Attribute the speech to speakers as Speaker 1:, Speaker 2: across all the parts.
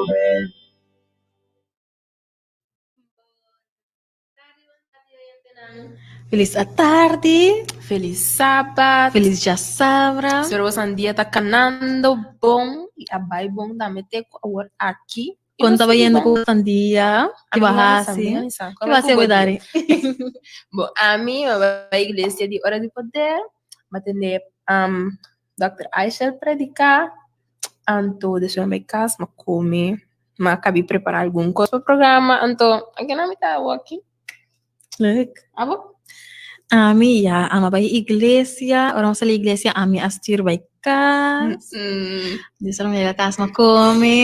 Speaker 1: Hoben.
Speaker 2: Felis atardi.
Speaker 3: Felis sabat.
Speaker 2: Felis djasabra.
Speaker 3: Espero boso dia ta kanando bon i a bai bon tambe te ku awor aki.
Speaker 2: Kon ta bayendo ku boso dia? Ki bo hasi? Ki bo hasi awe dari?
Speaker 3: Bo ami a bai iglesia di Ora di Poder, mi a tende Dòkter Aishel prediká, anto despues mi a bai kas mi a kome, mi a kabi prepará algun kos pa programa, anto akinan mi ta awo aki.
Speaker 2: Leuk.
Speaker 3: Abo?
Speaker 2: Ami ya, ami a bai iglesia, ora mi a sali iglesia ami a stuur bai kas, despues ora mi yega kas mi a kome.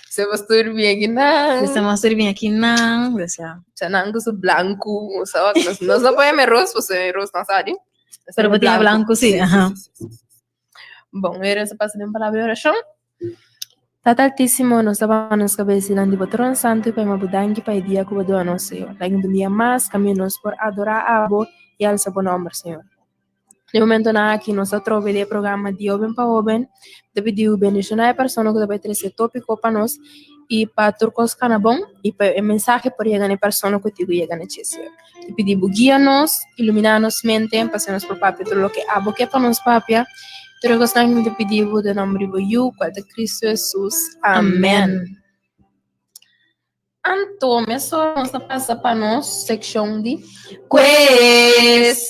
Speaker 3: Se bo stuur bien akinan.
Speaker 2: Despues mi a stuur bien akinan, dus ya.
Speaker 3: Chanan ku su blanku, sa nos nos no por yama e ros, pasobra e ros no sa di.
Speaker 2: Pero bo tin e blanku si, aha.
Speaker 3: Bon, e resta pasa den palabra di orashon. Tata Altísimo, nos ta baha nos kabes dilanti bo trono santu i pa yama bo danki pa e dia ku bo duna nos, Señor. Danki pa un dia mas kaminda nos por adorá abo i alsa bo nòmber, Señor. Den momentonan aki nos ta trobe den e programa di Hoben pa Hoben. Ta pidi bo bendishoná e persona ku ta bai trese e tópiko pa nos i pa tur kos kana bon i pa e mensahe por yega na e persona ku tin ku yega na dje, Señor. Ta pidi bo guia nos, iluminá nos mente pa asina nos por papia tur loke abo ke pa nos papia. Tur e kosnan mi ta pidi bo den nòmber di bo Yu, kual ta Kristu Hesus. Amèn. Anto mesora nos ta pasa pa nos sekshon di quiz.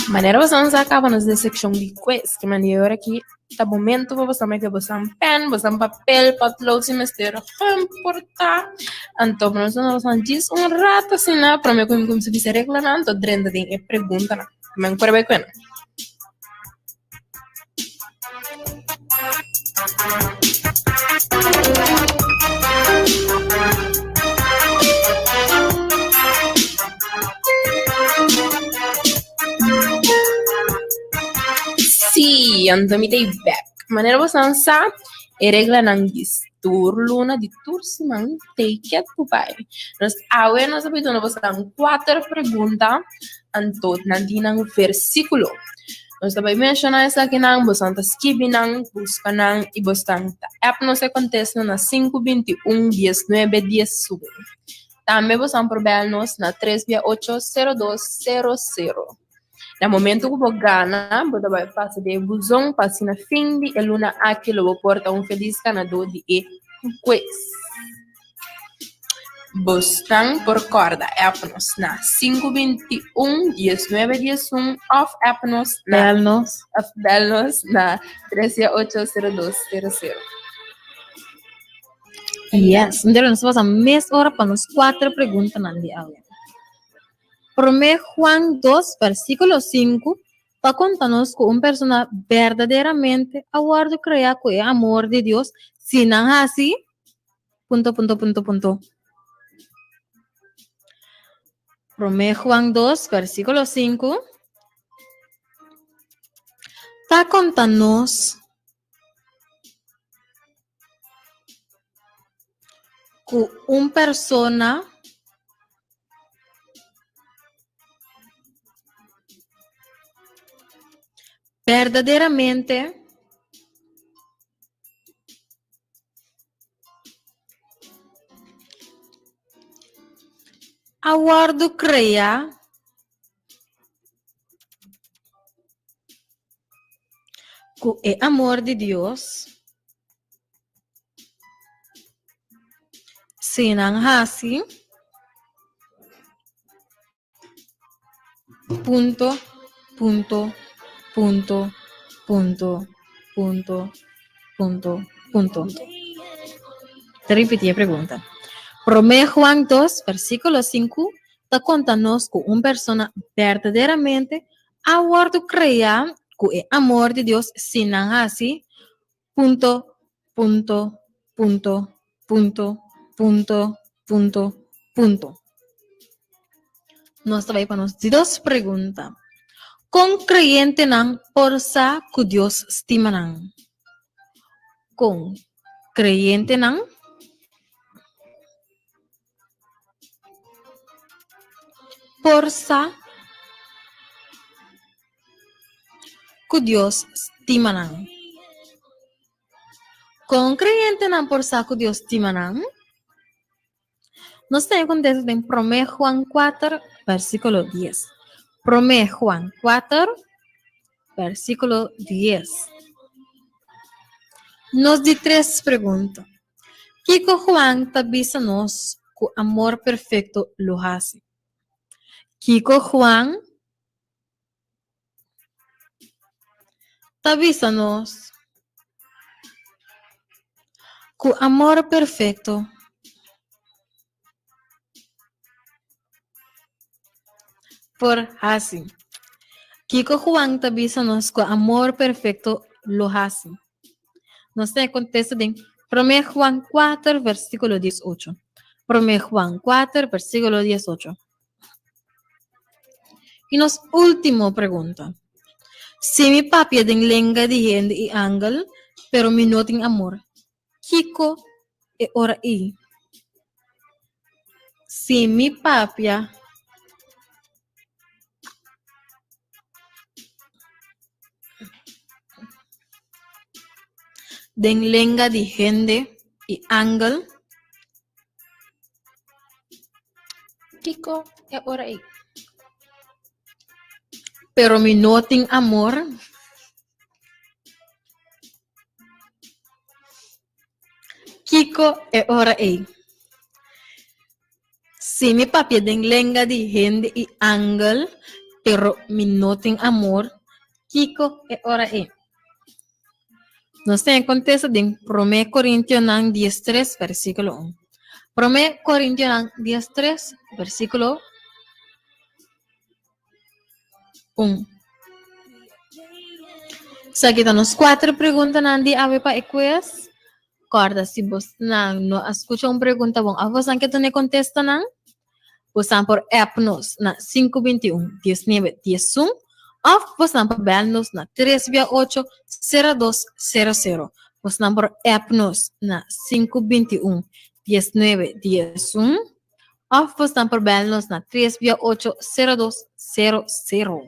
Speaker 3: Manera boso sa kaba nos den sekshon di quiz, ki manera ora ki ta momento pa boso mete boso pen, boso papel, potlood si mester importa. Anto pa nos duna boso djis un rato asina prome ku mi kuminsa bisa reglanan anto drenta den e preguntanan. Men por bai kuena. Sí, anto mi ta e bek. Manera boso sa, e reglanan di tur luna, di tur siman, take it ku bai. Nos awe nos a duna boso kuater pregunta, anto nan tin nan versíkulo. Nos ta bai menshoná esakinan, boso ta skibi nan, buska nan i boso ta app nos e kontesta na sinku 21 19 11. Tambe boso por bel nos na 3 bia 8 02 00. Na momento ku bo gana, bo ta bai pasa den e buzon pa asina fin di e luna aki lo bo por ta un felis ganadó di e quiz. Bosnan por kòrda app nos na sinku 21 19 11 òf app nos na
Speaker 2: Bel nos.
Speaker 3: òf bel nos na 3 8 02 00.
Speaker 2: Yes, entonces nos pasa mes ora pa nos kuater preguntanan di awe. Promé Juan 2 versíkulo 5 ta konta nos ku un persona berdaderamente a wòrdu kreá ku e amor di Dios si nan hasi punto punto punto punto. Promé Juan 2 versíkulo 5 ta konta nos ku un persona berdaderamente a wòrdu kreá ku e amor di Dios si nan hasi punto punto punto punto punto punto punto. Ta ripití e pregunta. Promé Juan 2 versíkulo 5 ta konta nos ku un persona berdaderamente a wòrdu kreá ku e amor di Dios si nan hasi punto punto punto punto punto punto punto. Nos ta bai pa nos di dos pregunta. Kon kreyentenan por sa ku Dios stima nan? Kon kreyentenan por sa ku Dios stima nan? Kon kreyentenan por sa ku Dios stima nan? Nos ta kontesta den Promé Juan 4, versíkulo 10. Promé Juan 4, versíkulo 10. Nos di tres pregunta. Kiko Juan ta bisa nos ku amor perfekto lo hasi? Kiko Juan ta bisa nos ku amor perfekto por hasi? Kiko Juan ta bisa nos ku amor perfekto lo hasi? Nos ta kontesta den Promé Juan 4, versíkulo 18. Promé Juan 4, versíkulo 18. I nos último pregunta. Si mi papia den lenga di hende i angel, pero mi no tin amor, kiko e ora ei? Si mi papia den lenga di hende i angel,
Speaker 3: Kiko e ora ei?
Speaker 2: Pero mi no tin amor. Kiko e ora ei? Si mi papia den lenga di hende i angel, pero mi no tin amor, kiko e ora ei? Nos tin e kontesta den Promé Korintionan 13, versíkulo 1. Promé Korintionan 13, versíkulo 1. Esaki ta nos kuater preguntanan di awe pa e quiz. Kòrda si bosnan no a skucha un pregunta bon òf bosnan ke duna e kontestanan, bosnan por app nos na 521 19 11 òf bosnan por bèl nos na 3 bia 8 02 00. Bosnan por app nos na 521 19 11 òf bosnan por bèl nos na 3 bia 8 02 00.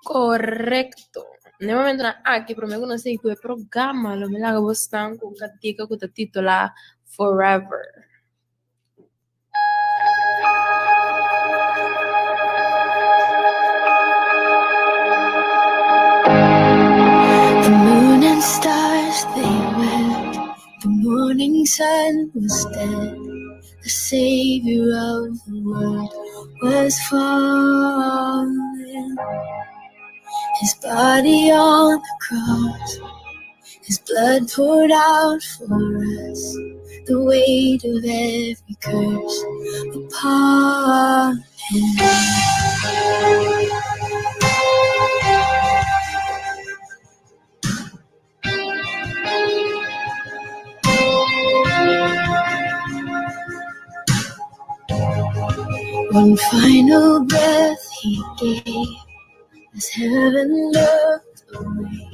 Speaker 3: Korekto. Na e momentonan aki promé ku nos sigui ku e programa lo mi laga bosnan ku un kantika ku ta titulá Forever.
Speaker 1: The moon and stars they wept, the morning sun was dead, the savior of the world was fallen. His body on the cross, his blood poured out for us, the weight of every curse upon him. One final breath he gave as heaven looked away.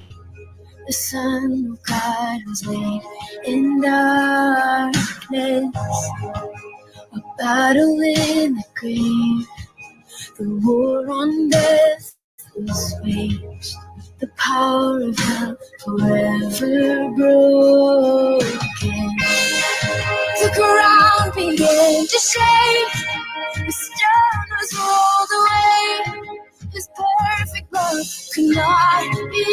Speaker 1: The Son of God was laid in darkness, a battle in the grave, the war on death was waged, the power of hell forever broken. The ground began to shake, the stone was rolled away. His perfect love could not be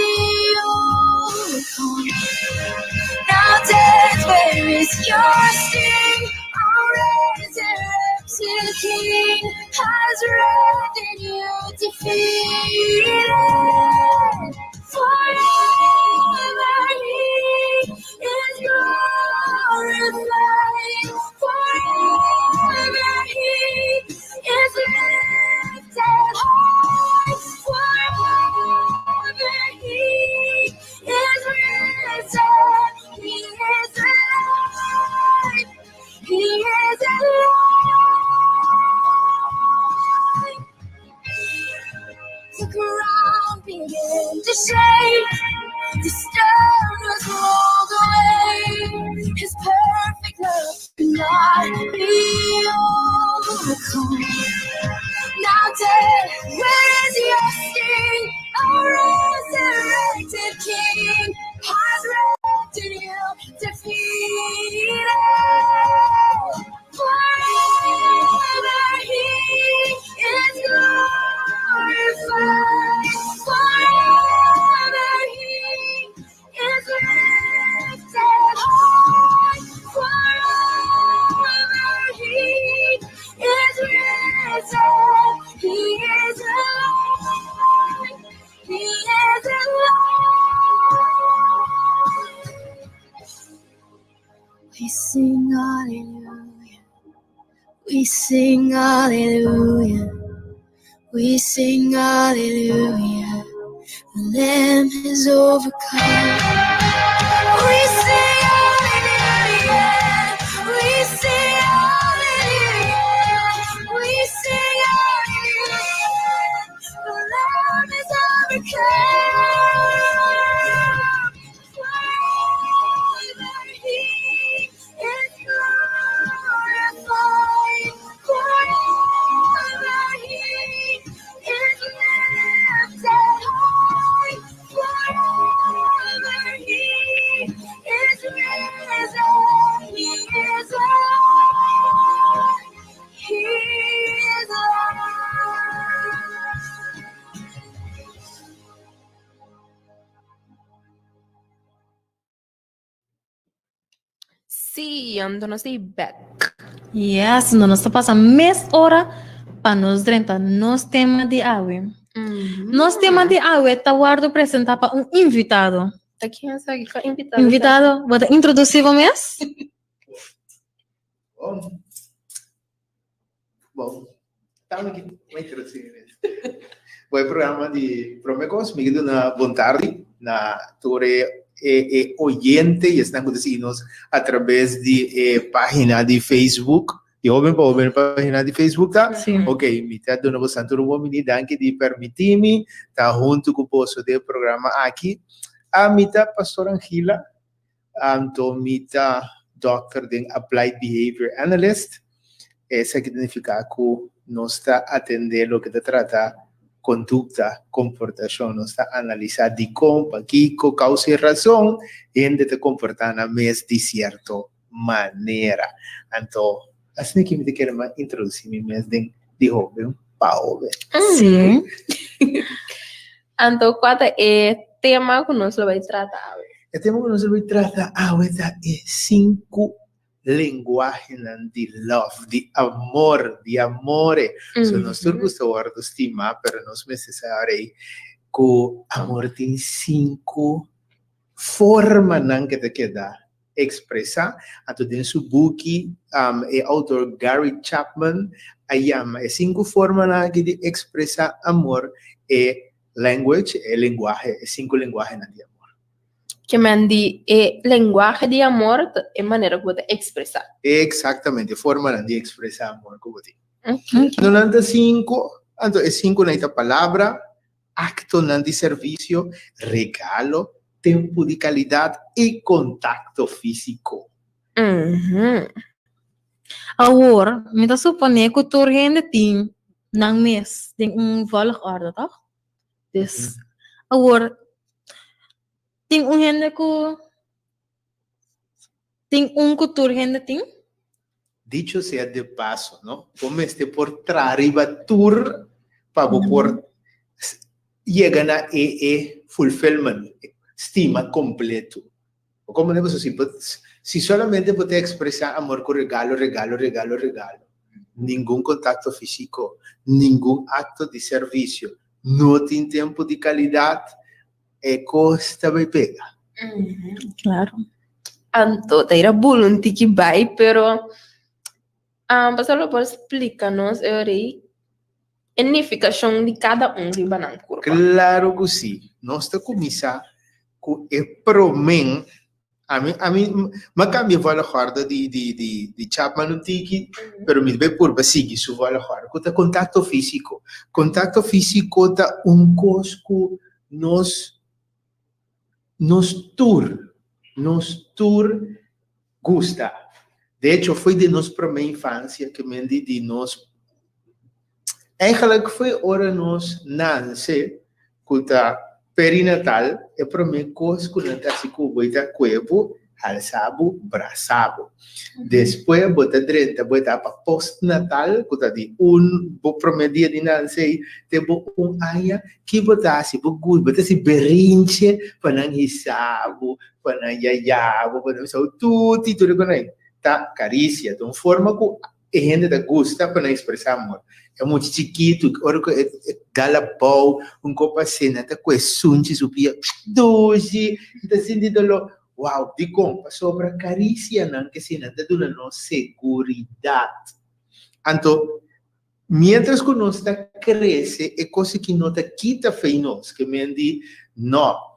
Speaker 1: overcome. Now death, where is your sting? Our resurrected King has rendered you defeated. Forever he is glorified. Forever he is lifted high. Forever he is risen. He is alive. He is alive. The ground began to shake. The stone was rolled away. His perfect love could not be overcome. Now death, where is your sting? Our resurrected sing hallelujah. We sing hallelujah. We sing hallelujah. The Lamb has overcome. We sing hallelujah. We sing hallelujah. We sing hallelujah. The Lamb has overcome. Forever he is glorified. Forever he is lifted high. Forever he is risen. He is alive. He is alive.
Speaker 3: Sí, anto nos ta back.
Speaker 2: Yes, no nos ta pasa mes ora pa nos drenta nos tema di awe. Nos tema di awe ta wordo presenta pa un invitado.
Speaker 3: Ta ken esaki? Kua invitado?
Speaker 2: Invitado, bo ta introduci bo mes?
Speaker 4: Bon. Bon. Tami ki ma introduci mi mes. Bo e programa di Prome Kos, mi ke duna bon tardi na tur e e e oyente y esnan ku ta sigui nos a traves di e pagina di Facebook, di Hoben pa Hoben pagina di Facebook ta.
Speaker 2: Sí.
Speaker 4: Ok, mi ta duna boso tur un bon bini, danki di permiti mi ta huntu ku boso den e programa aki. Ami ta Pastor Angila, Anto mi ta dòkter den Applied Behavior Analyst. Esaki ta nifiká ku nos ta atendé loke ta trata kondukta, komportashon. Nos ta analisá dikon, pakiko, kousa i rason hende ta komportá nan mes di sierto manera. Anto asina ki mi ta kere mas introdusí mi mes den di hóben pa hóben.
Speaker 2: Sí.
Speaker 3: Anto kua ta e tema ku nos lo bai trata awe?
Speaker 4: E tema ku nos lo bai trata awe ta e sinku lenguahenan di love, di amor, di amore. So nos tur gusta wòrdu stimá, pero nos mester sa ora ei ku amor tin sinku formanan ke ta keda ekspresá. Anto den su buki e outor Gary Chapman a yama e sinku formanan aki di ekspresá amor e language, e lenguahe, e sinku lenguahenan di amor.
Speaker 3: Ke men di e lenguahe di amor ta e manera ku bo ta ekspresá.
Speaker 4: Eksaktamente, e formanan di ekspresá amor ku bo tin. Anto nan ta sinku, anto e sinkunan ei ta palabra, aktonan di servisio, regalo, tempu di kalidat i kontakto físiko.
Speaker 2: Awor, mi ta suponé ku tur hende tin nan mes den un volgorde, tòg? Dus, awor, tin un hende ku tin un ku tur hende tin?
Speaker 4: Dicho sea de paso, no? Bo mester por traha riba tur pa bo por yega na e e fulfillment, stima completo. Bo comprende? Pasobra si bo si solamente bo ta expresa amor cu regalo, regalo, regalo, regalo, ningun contacto fisico, ningun acto di servicio, no tin tempo di calidad, e cos ta bay pega.
Speaker 2: Claro.
Speaker 3: Anto ta ira bula un tiki bai, pero um, pastor lo por splika nos e ora ei e nifikashon di kada un riba nan kurpa.
Speaker 4: Claro cu si. Nos ta cuminsa cu e promen Ami, ami, m'a cambia volgorde di, di, di, di Chapman un tiki, pero mi ta bay purba sigui su volgorde, cu ta contacto fisico. Contacto fisico ta un cos cu nos, nos tur, nos tur gusta. De hecho, foi den nos prome infancia ke men di, di nos, Eigenlijk foi ora nos nanse ku ta perinatal e prome kos ku nan ta hasi ku bo ta kue bo, halsa bo, brasa bo. Despues bo ta drenta bo etapa postnatal ku ta di un bo prome dia di nanse ei te bo un aña ki bo ta hasi bo gusta bo ta hasi berinche pa nan hisa bo, pa nan yaya bo, pa nan bisa bo tuti tur e kos ei ta karisia ta un forma ku E hende ta gusta pa nan expresa amor. E mucha chikitu, ora ku e dal abou, un kopa sena ta kue sunchi su pia, dushi, e ta sinti doló. Wow, dikon? Pasobra karisianan ke si nan ta duna nos seguridat. Anto, miéntras ku nos ta krese, e kos aki no ta kita fe nos, ke men di, no,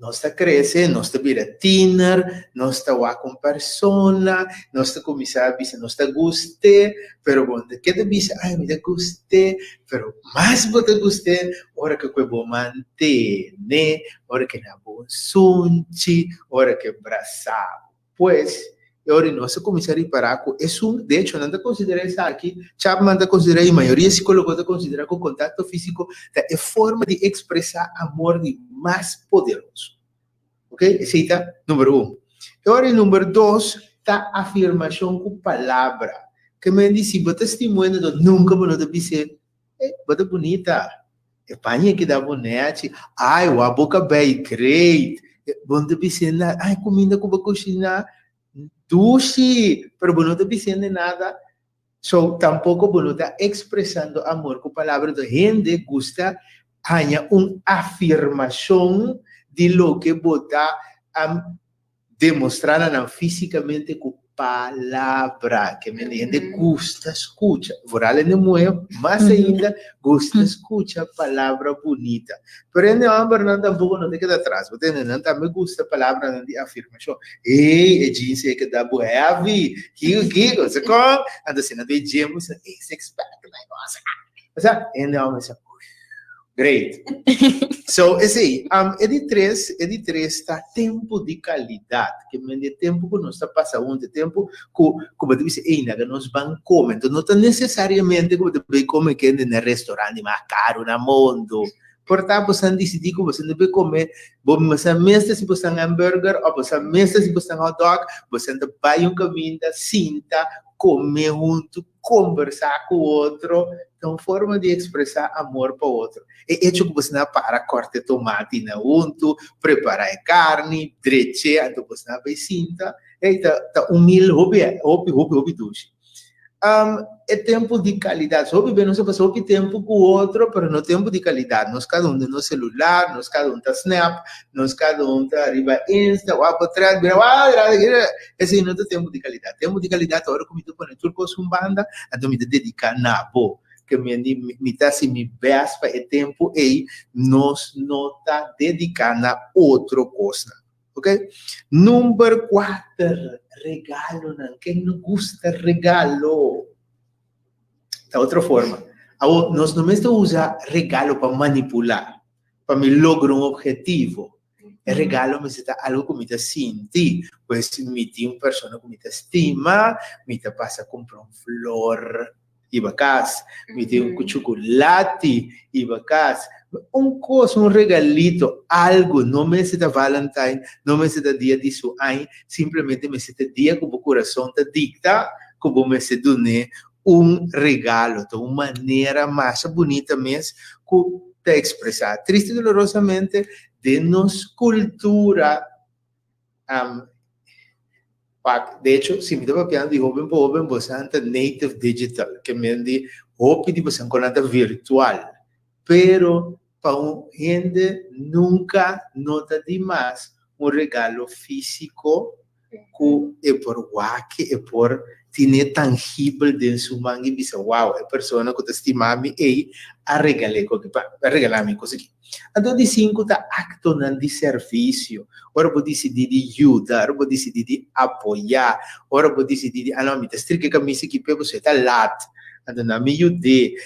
Speaker 4: Nos ta krese, nos ta bira tiener, nos ta wak un persona, nos ta kuminsá bisa nos ta gust'é, pero bo no ta keda bisa, ay mi ta gust'é, pero mas bo ta gust'é ora ku e bo mantene, ora ku e na bo un sunchi, ora ku e brasá bo. Pues, e ora nos a kuminsá ripará ku esun, de echo nan ta konsiderá esaki, Chapman ta konsiderá i mayoria sikólogo ta konsiderá ku kontakto físiko ta e forma di ekspresá amor di mas poderoso. Ok, esei ta number un. E ora e number dos ta afirmashon ku palabra. Ke men di si bo ta stimuendo do nunka bo no ta bis'é, Ey, bo ta bunita. E paña ki da bo nechi. Ay, wak bo kabei great. Bo no ta bis'é nada. Ay, kuminda ku bo kushiná dushi. Pero bo no ta bis'é nada. So, tampoko bo no ta ekspresando amor ku palabra. Enton, hende gusta haña un afirmashon di loke bo ta Demostrá na nan físikamente ku palabra. Ke men hende gusta skucha. Vooral hende muhé, mas ainda, gusta skucha palabra bunita. Pero hende hòmbernan tampoko no ta keda atras. Bo tende? Nan tambe gusta palabranan di afirmashon. Hey, e jeans ei keda bo heavy. Kiko, kiko? Sa kon? Anto si nan ta e gym, bo sa, ey, six pack na e kos. Osea, hende hòmber sa, Great. So, esei, um, e di tres, e di tres ta tempu di kalidat. Ke men di tempu ku nos ta pasa huntu, tempu ku ku bo ta bisa, ey, naga nos ban kome. Enton no ta nesesariamente ku bo ta bai kome kende na restaurant di mas karu na mundu. Por ta bosan disidí ku bosan ta bai kome, bo bosan mes ta si bosan hamburger òf bosan mes ta si bosan hotdog, bosan ta bai un kaminda, sinta, kome huntu, Kombersá ku otro ta un forma di ekspresá amor pa otro. E echo ku boso a para kòrta e tomatinan huntu, prepará e karni, drech'é, anto boso a bai sinta, ei ta ta un mil hopi hopi hopi hopi dushi. E tempu di kalidat, hopi bes nos a pasa hopi tempu ku otro, pero no tempu di kalidat. Nos kada un den nos selular, nos kada un ta snap, nos kada un ta riba Insta, wak potret, bira wak, Esei no ta tempu di kalidat. Tempu di kalidat ta ora ku mi ta pone tur kos un banda, anto mi ta dediká na bo. Ke mi di mi ta hasi mi bèst pa e tempu ei nos no ta dediká na otro kosnan. Oke. Number kuater, regalonan. Ken no gusta regalo? Ta otro forma. Awor, nos no mester usa regalo pa manipulá, pa mi logra un objetivo. E regalo mester ta algo ku mi ta sinti. Pues mi tin un persona ku mi ta stima, mi ta pasa kumpra un flor hiba kas, mi tin un chukulati hiba kas. Un kos, un regalito, algo, no mester ta Valentine, no mester ta dia di su aña, simplemente mester ta dia ku bo kurason ta dikta ku bo mester dun'é un regalo. Ta un manera masha bunita mes ku ta ekspresá. Triste i dolorosamente, den nos kultura, pak, de echo, si mi ta papiando di hoben pa hoben, bosan ta native digital, ke men di hopi di bosan ku nan ta virtual. Pero pa un hende nunka no ta dimas un regalo físiko ku e por wak, e por tine tangibel den su man i bisa, wow, e persona ku ta stima mi ei a regal'é koke pa, a regalá mi kos aki. Anto di sinku ta aktonan di servisio. Ora bo disidí di yuda, ora bo disidí di apoyá, ora bo disidí di, ah no, mi ta strika e kamisa aki p'e pasobra e ta lat, anto nan mi yud'é.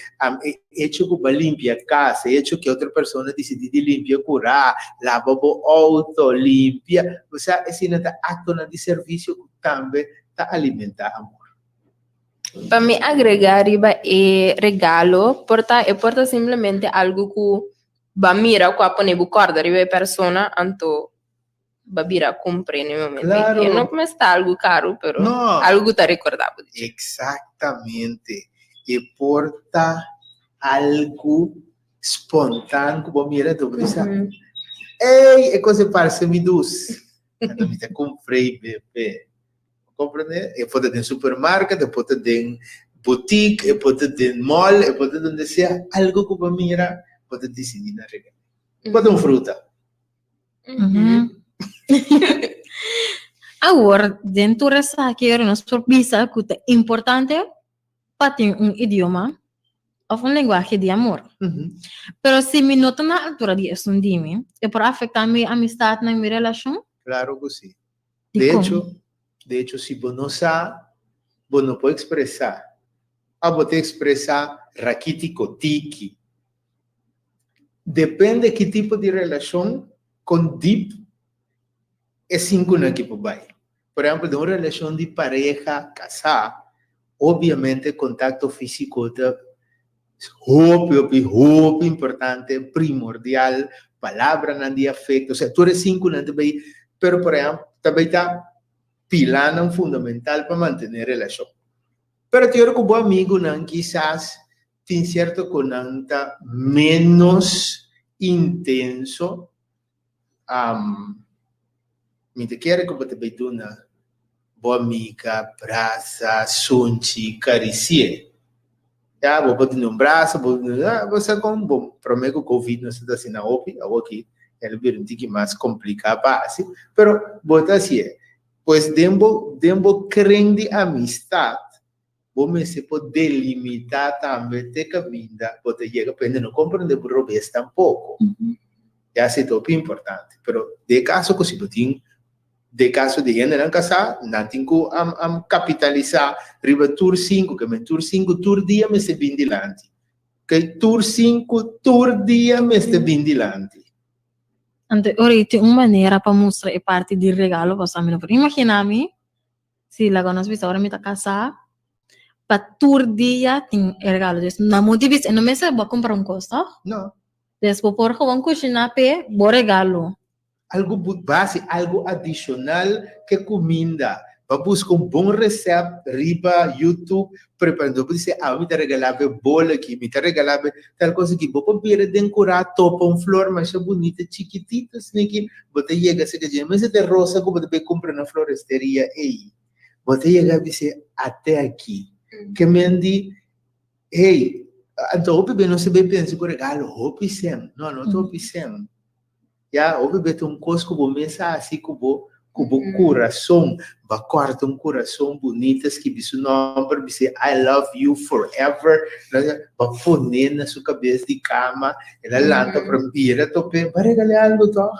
Speaker 4: E hecho ku bo a limpia kas, e hecho ku e otro persona disidí di limpia kurá, laba bo outo, limpia, osea esei ta aktonan di servisio ku tambe ta alimentá amor.
Speaker 3: Pa mi agregá riba e regalo, por ta e por ta simplemente algu ku bo a mira ku a pone bo kòrda riba e persona, anto bo a bira kumpr'é na e momento.
Speaker 4: Claro.
Speaker 3: E no mester ta algu karu, pero
Speaker 4: No.
Speaker 3: algu ku ta rekordá bo di dje.
Speaker 4: Exactamente. E por ta algu spontan ku bo mira anto bo bisa, Ey, e kos e parse mi dus. Anto mi ta kumpr'é bebe. Bo comprende? E por ta den supermarket, e por ta den boutique, e por ta den mall, e por ta donde sea, algo ku bo mira, bo ta disidí na regal'é. Por ta un fruta.
Speaker 2: Awor, den tur esaki ora nos por bisa ku ta importante pa tin un idioma òf un lenguahe di amor. Pero si mi no ta na altura di esun di mi, e por afektá mi amistatnan, mi relashon?
Speaker 4: Klaro ku si. De echo, de echo si bo no sa, bo no por ekspresá. Abo ta ekspresá rakítiko tiki. Depende ki tipo di relashon, kon dip e sinkunan aki por bai. Por ehèmpel, den un relashon di pareha kasá, obiamente kontakto físiko ta hopi, hopi, hopi importante, primordial, palabranan di afekto, osea, tur e sinkunan ta bai, pero por ehèmpel, ta bai ta pilanan fundamental pa mantené relashon. Pero tin ora ku bo amigunan kisas tin sierto ku nan ta ménos intenso, Mi ta kere ku bo ta bai duna bo amiga brasa, sunchi, karisié. Ya, bo por duna un brasa, bo bo sa kon, bo promé ku covid nos ta hasi na hopi, awor ki el a bira un tiki mas kompliká pa hasi, pero bo ta hasié. Pues den bo den bo kren di amistat bo mester por delimitá tambe te kaminda bo ta yega, pa hende no komprendé bo robes tampoko. Ya esei ta hopi importante. Pero den e kaso ku si bo tin, den e kaso di hendenan kasá, nan tin ku kapitalisá riba tur sinku, ke men tur sinku tur dia mester bin dilanti. Oke, tur sinku tur dia mester bin dilanti.
Speaker 2: Anto ora i tin un manera pa mustra e parti di regalo, pasobra mi no por imaginá mi Si laga nos bisa ora mi ta kasá, pa tur dia tin e regalo. Dus na mo di bisa, e no mester bo a kumpra un kos, tòg?
Speaker 4: No.
Speaker 2: Dus bo por gewoon kushiná p'e bo regalo.
Speaker 4: Algu base, algu adishonal ke kuminda. Bo a buska un bon resèpt riba YouTube, prepara. Bo por di awe mi ta regalá bo e bol aki, mi ta regalá bo tal kos aki. Bo por bira den kurá topa un flor masha bunita, chikitito asina. Bo ta yega serka dje, mester ta e rosa ku bo ta bai kumpra na floresteria ei. Bo ta yega a bis'é, Ate aki. Ke men di, Hey, anto hopi be nos ta bai pensa ku regalo hopi sèn. No, no ta hopi sèn. Ya, hopi be ta un kos ku bo mes a hasi ku bo ku bo kurason. Bo a kòrta un kurason bunita, skibi su nòmber, bis'é, I love you forever. Bo a pon'é na su kabes di kama. El a lanta pero bira top'é, bo a regal'é algu tòg?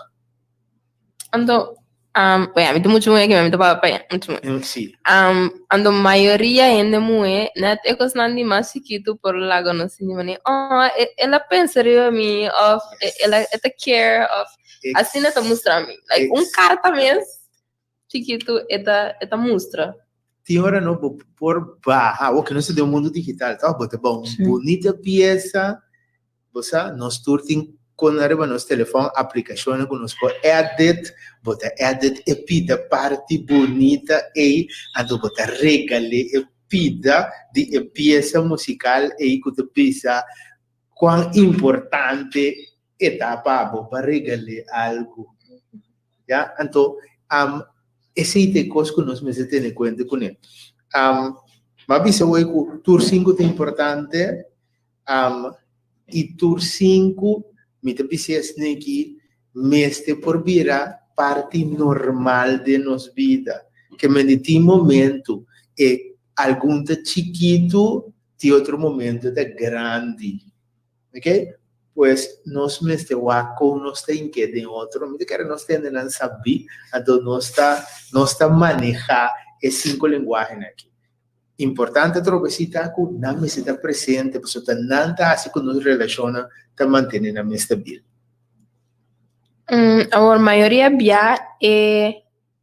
Speaker 3: Anto, um, bueno, mi ta mucho muhé ki mi ta papia pa ya, mucho muhé.
Speaker 4: Mm, sí.
Speaker 3: Um, anto mayoria hende muhé, net e kosnan di mas chikitu por laga nos sinti manera, oh, e, el a pensa riba mi, of e, el a, e ta care, of asina ta mustra mi. Like, un karta mes chikitu e ta, e ta mustra.
Speaker 4: Tin ora no bo por baha, awor ke nos ta den un mundu digital, tòg? Bo ta baha un
Speaker 2: Sí.
Speaker 4: bunita piesa Bo sa, nos tur tin kon ariba nos telefòn aplikashonnan ku nos por edit, bo ta edit e pida parti bunita ei, anto bo ta regal'é e pida di e piesa musikal ei ku ta bisa kuan importante e ta pa bo pa regal'é algu. Ya, anto esei ta e kos ku nos mester tene kuenta kuné. M'a bisa awor ku tur sinku ta importante. I tur sinku mi ta bisa esneki mester por bira parti normal den nos bida. Ke men di tin momento e algun ta chikitu, tin otro momento ta grandi. Ok? Pues nos mester wak kon nos ta hink'é den otro. Mi ta kere nos tende nan sabí, anto nos ta nos ta manehá e sinku lenguahenan aki. Importante atrobe si ta ku nan mester ta presente pasobra ta nan ta hasi ku nos relashonnan ta mantene nan mes stabil.
Speaker 3: Awor mayoria bia e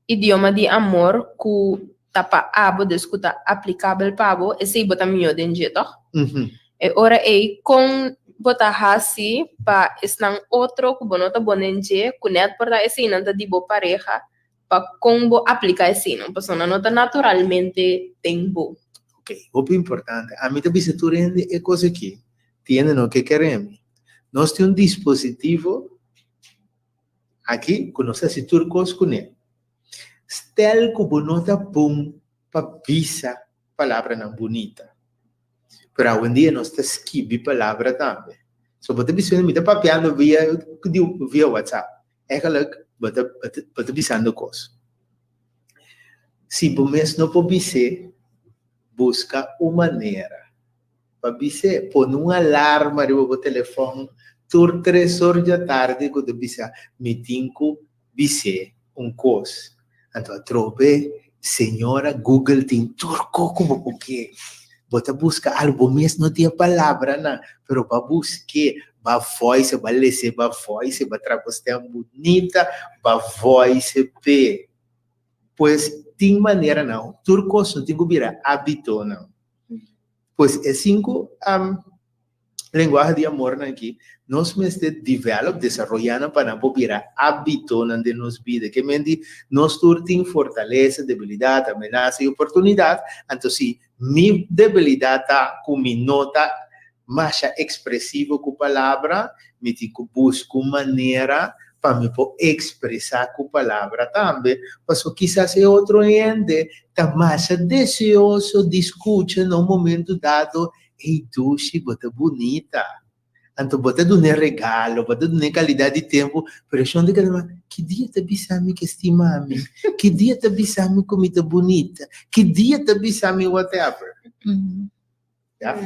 Speaker 3: idioma di amor ku ta pa abo, dus ku ta aplikabel pa bo, esei bo ta mihó den dje, tòg? E ora ei kon bo ta hasi pa esnan otro ku bo no ta bon den dje, ku nèt por ta eseinan ta di bo pareha, pa kon bo apliká esei, no? Pasobra no ta naturalmente den bo.
Speaker 4: Ok, hopi importante. Ami ta bisa tur hende e kos aki. Tin hende no ke kere mi. Nos tin un dispositivo aki ku nos ta hasi tur kos kuné. Stel ku bo no ta bon pa bisa palabranan bunita. Pero awendia nos ta skibi palabra tambe. So bo ta bisa mi ta papiando via via WhatsApp. Eigenlijk. Bo ta, bo ta, bo ta bisando kos. Si bo mes no por bis'é, buska un manera pa bis'é. Pone un alarma riba bo telefòn tur tres or djatardi ku ta bisa, Mi tin ku bis'é un kos. Anto atrobe, señora Google tin tur kos ku bo por ke. Bo ta buska algu, bo mes no tin e palabranan, pero bo a busk'é, bo a voice, bo a les'é, bo a voice, bo a traha bo stèm bunita, bo a voice p'e. Pues tin maneranan, tur kos no tin ku bira hábitonan. Pues e sinku lenguahe di amornan aki, nos mester develop, desaroyá nan pa nan por bira hábitonan den nos bida. Ke men di nos tur tin fortalesa, debilidat, amenasa i oportunidat. Anto si mi debilidat ta ku mi no ta masha ekspresivo ku palabra, mi tin ku buska un manera pa mi por ekspresá ku palabra tambe. Pasobra kisas e otro hende ta masha deseoso di skucha na un momento dado Ey dushi, bo ta bunita. Anto bo ta dun'é regalo, bo ta dun'é kalidat di tempu, pero e shon ta keda ma, ki dia ta bisa mi ke stima mi? Ki dia ta bisa mi ku mi ta bunita? Ki dia ta bisa mi whatever? Ya.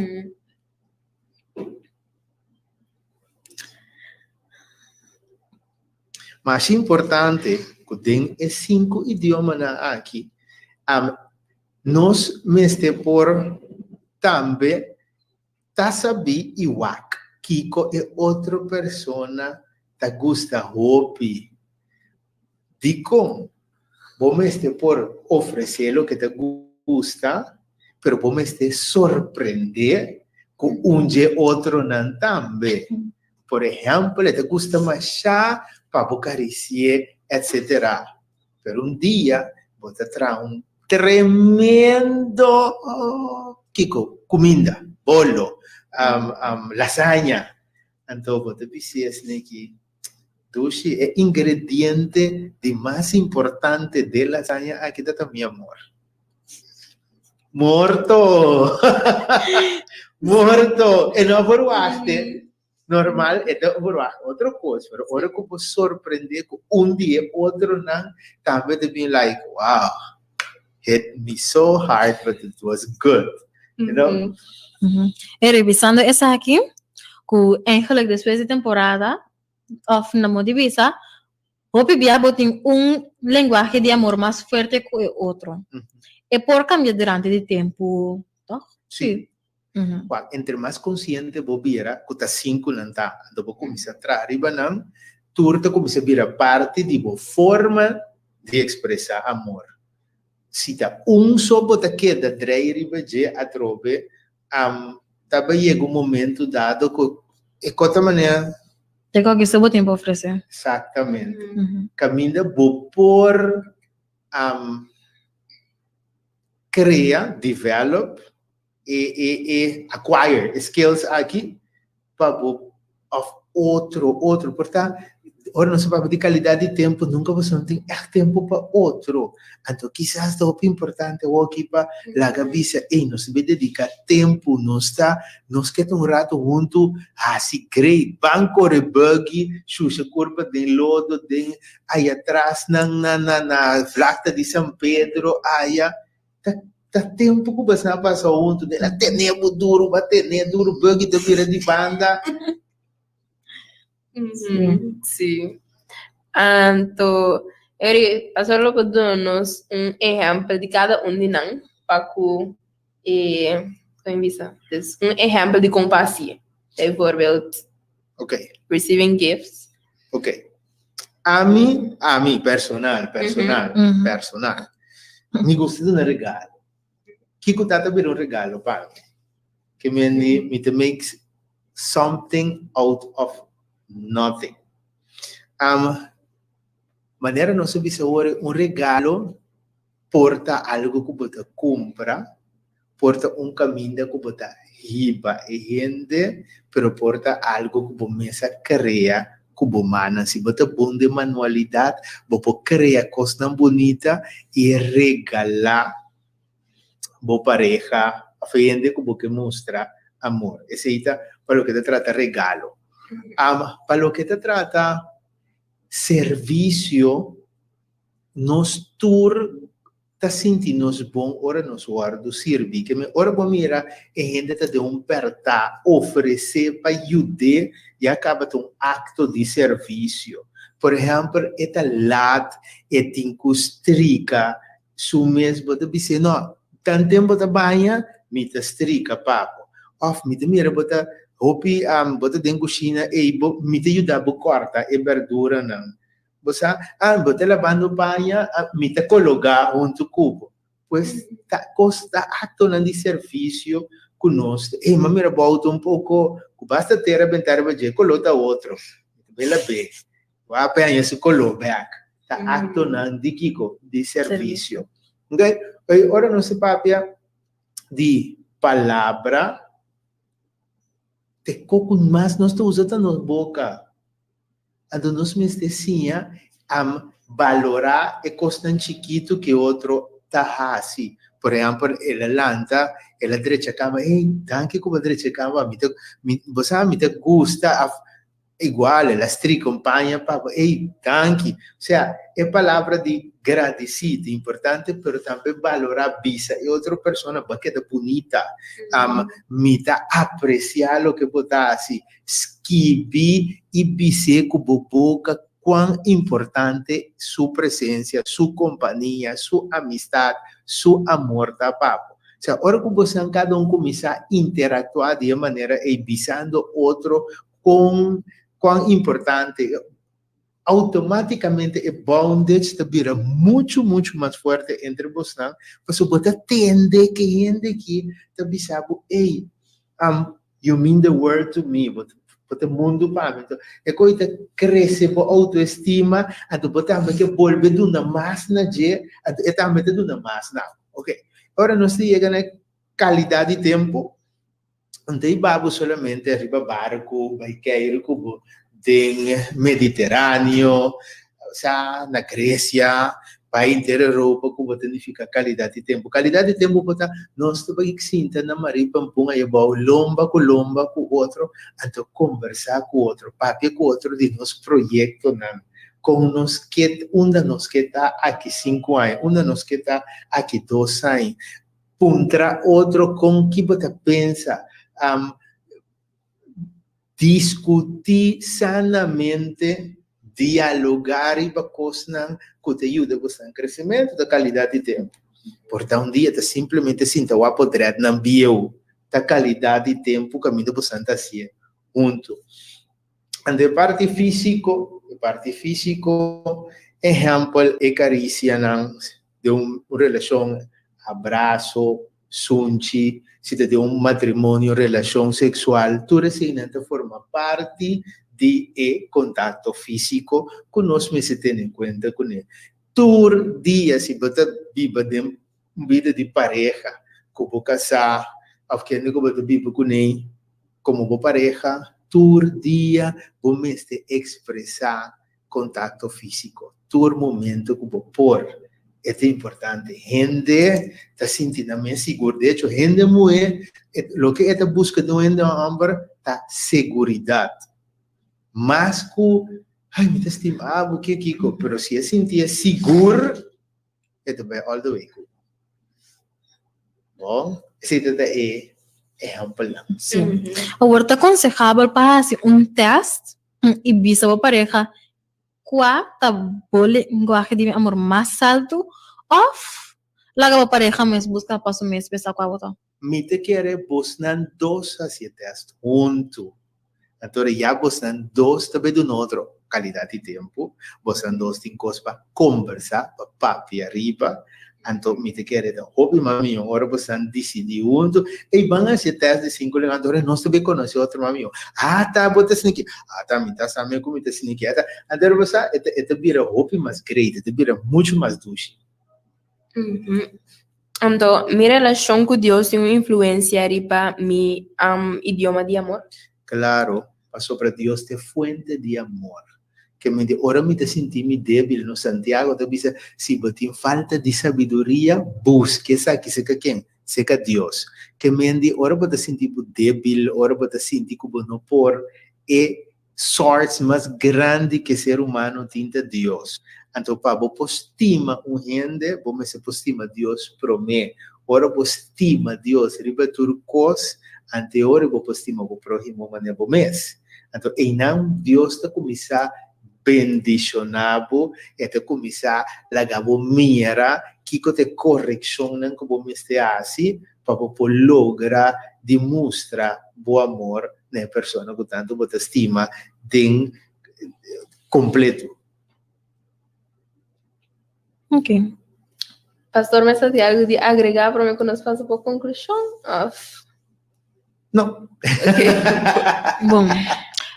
Speaker 4: Mas importante ku den e sinku idiomanan aki, Nos mester por tambe ta sabí i wak kiko e otro persona ta gusta hopi. Dikon? Bo mester por ofresé loke ta gusta, pero bo mester sorprendé ku un dje otronan tambe. Por ehèmpel, e ta gusta mashá pa bo karisié, etsetera. Pero un dia bo ta traha un tremendo kiko, kuminda, bolo, lasaña. Anto bo ta bis'é esaki, Dushi, e ingrediente di mas importante den lasaña aki ta ta mi amor. Morto! Morto! E no a por wak-te. Normal e ta verwacht otro kos, pero ora ku bo sorprendé ku un di e otronan tambe ta bin like, wow, hit me so hard but it was good, you know?
Speaker 2: E revisando esaki, ku eigenlijk despues di temporada, òf na modo di bisa, hopi bia bo tin un lenguahe di amor mas fuerte ku e otro. E por kambia durante di tempu, tòg?
Speaker 4: Sí. Wak, entre mas konsiente bo bira ku ta sinku nan ta, anto bo kuminsá traha riba nan, tur ta kuminsá bira parti di bo forma di ekspresá amor. Si ta un so bo ta keda drei riba dje atrobe, ta bai yega un momentu dado ku e kos ta manera.
Speaker 2: Te kòke so bo tin pa ofresé.
Speaker 4: Eksaktamente. Kaminda bo por krea, develop, e e e acquire e skills aki pa bo of otro otro por ta ora nos ta papia di calidad di tempo nunca boso no tin echt tempo pa otro anto kisas ta hopi importante awoki pa laga bisa ey nos debe dedica tempo nos ta nos ke ta un rato hunto haci great ban core buggy shusha curpa den lodo den aya tras nan na na na vlakte di San Pedro aya Ta ta tempu ku boso a pasa huntu, den a tene bo duru, bo a tene duru, Buggy ta bira di banda.
Speaker 3: Sí. Anto, Eri, pastor lo por duna nos un ehèmpel di kada un di nan pa ku e, kon bisa? Dus un ehèmpel di kon pa hasié. Bijvoorbeeld,
Speaker 4: Ok,
Speaker 3: receiving gifts.
Speaker 4: ok. Ami, ami, personal, personal, personal. Mi gusta duna regalo. Kiko ta ta bira un regalo pa mi? Ke men di mi ta make something out of nothing. Um, manera nos a bisa awor, un regalo por ta algo ku bo ta kumpra, por ta un kaminda ku bo ta hiba e hende, pero por ta algo ku bo mes a krea ku bo mannan. Si bo ta bon den manualidat, bo por krea kosnan bunita i regalá bo pareha òf e hende ku bo ke mustra amor. Esei ta pa loke ta trata regalo. Pa loke ta trata. Servisio, nos tur ta sinti nos bon ora nos wòrdu sirbi. Ke men ora bo mira e hende ta den un pèrtá, ofresé pa yud'é, ya kaba ta un akto di servisio. Por ehèmpel, e ta lat, e tin ku strika su mes, bo ta bis'é, No, tanten bo ta baña, mi ta strika pa bo. Òf mi ta mira bo ta hopi, bo ta den kushina, ei bo, mi ta yuda bo kòrta e bèrduranan. Bo sa, ah, bo ta labando paña, ah, mi ta kologá huntu ku bo. Pues ta kos, ta aktonan di servisio ku nos ta, eh, m'a mira bo outo un poko, ku basta tera bentá riba dje, koló ta otro. Mi ta bai lab'é. Bo a paña su koló bèk. Ta aktonan di kiko? Di servisio. Oké, ora nos ta papia di palabra, te koko mas nos ta usa ta nos boka. Anto nos mester siña a balorá e kosnan chikitu ku e otro ta hasi. Por ehèmpel, el a lanta, el a drecha kama, Ey, danki ku bo a drecha kama, mi ta, mi, bo sa mi ta gusta af igual, el a strika un paña pa bo, ey, danki. Osea, e palabra di gradisí ta importante, pero tambe balorá, bisa e otro persona, bo a keda bunita, mi ta apresiá loke bo ta hasi. Skibi i bis'é ku bo boka kuan importante su presensia, su kompania, su amistat, su amor ta pa bo. Osea, ora ku bosan kada un kuminsá interaktuá di e manera ei, bisando otro kon kuan importante, outomátikamente e bondage ta bira muchu muchu mas fuerte entre bosnan, pasobra bo ta tende ke hende aki ta bisa bo, ey, you mean the world to me, bo ta mundu pa mi. Anto e koe ta krese bo outoestima, anto bo tambe ke bolbe duna mas na dje, anto e tambe ta duna mas na bo. Ok, ora nos ta yega na e kalidat di tempu, N ta hiba bo solamente riba barku, bai keiru ku bo den Mediteraneo, osea na Grecia, bai henter Europa ku bo ta nifiká kalidat di tempu. Kalidat di tempu por ta nos ta bai sinta na Marie Pampun ayá bou lomba ku lomba ku otro, anto kombersá ku otro, papia ku otro di nos proyektonan, kon nos ke, unda nos ke ta aki sinku aña, unda nos ke ta aki dos aña. Puntra otro kon ki bo ta pensa. Diskutí sanamente, dialogá riba kosnan ku ta yuda boso kresementu ta kalidat di tempu. Por ta un dia ta simplemente sinta wak potretnan bieu, ta kalidat di tempu kaminda boso ta hasié huntu. Anto e parti físiko, e parti físiko, ehèmpel e karisianan den un relashon, abraso, sunchi, si ta den un matrimonio, relashon seksual, tur eseinan ta forma parti di e kontakto físiko ku nos mester tene en kuenta kuné. Tur dia si bo ta biba den un bida di pareha ku bo kasá òf kende ku bo ta biba kuné komo bo pareha, tur dia bo mester ekspresá kontakto físiko. Tur momento ku bo por. E ta importante. Hende ta sinti nan mes sigur. De echo, hende muhé, loke e ta buska di un hende hòmber ta seguridat. Mas ku, Ai, mi ta stima bo, ke kiko. Pero si e sintié sigur, e ta bai all the way ku bo. Bon, esei ta ta e ehèmpelnan.
Speaker 2: Sí. Awor ta konsehabel pa hasi un tèst i bisa bo pareha kua ta bo lenguahe di amor mas altu òf laga bo pareha mes buska pa su mes bisa kua bo ta.
Speaker 4: Mi ta kere bosnan dos hasi e tèst huntu. Anto ya bosnan dos ta bai duna otro kalidat di tempu, bosnan dos tin kos pa kombersá, pa papia riba. Anto mi ta kere ta hopi mas mihó ora bosnan disidí huntu, ey ban hasi e tèst di sinku lugá, anto ora nos ta bai konosé otro mas mihó. Ah ta bo ta sinti, ah ta mi ta sa mi ku mi ta sinti, ah ta. Anto ora bo sa e ta e ta bira hopi mas great, e ta bira muchu mas dushi.
Speaker 3: Anto mi relashon ku Dios tin un influensia riba mi idioma di amor?
Speaker 4: Klaro, pasobra Dios ta e fuente di amor. Ke mende ora mi ta sinti mi débil, no? Santiago ta bisa, si bo tin falta di sabiduria, buska esaki serka ken? Serka Dios. Ke mende ora bo ta sinti bo débil, ora bo ta sinti ku bo no por, e. source mas grandi ku ser humano tin ta Dios. Anto pa bo por stima un hende, bo mester por stima Dios promé. Ora bo stima Dios riba tur kos, ante ora bo por stima bo próhimo manera bo mes. Anto einan Dios ta kuminsá bendishoná bo, e ta kuminsá laga bo mira kiko ta e korekshonnan ku bo mester hasi pa bo por logra di mustra bo amor na e persona ku tantu bo ta stima den kompleto.
Speaker 2: Ok.
Speaker 3: Pastor mester tin algu di agregá promé ku nos pasa pa konklushon òf?
Speaker 4: No.
Speaker 3: Ok.
Speaker 2: Bon,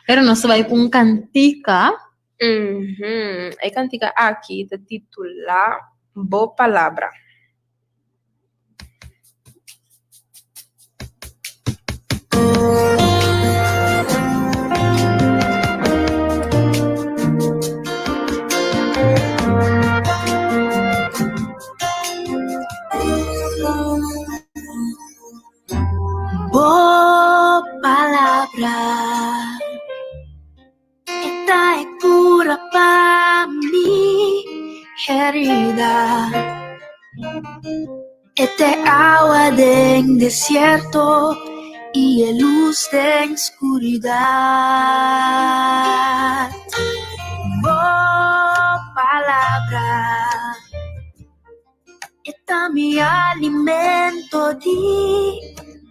Speaker 2: pero nos ta bai ku un kantika.
Speaker 3: E kantika aki ta titulá Bo Palabra.
Speaker 1: Bo palabra E ta e cura pa mi herida. E ta e awa den desierto y e luz den scuridad. Bo palabra e ta mi alimento di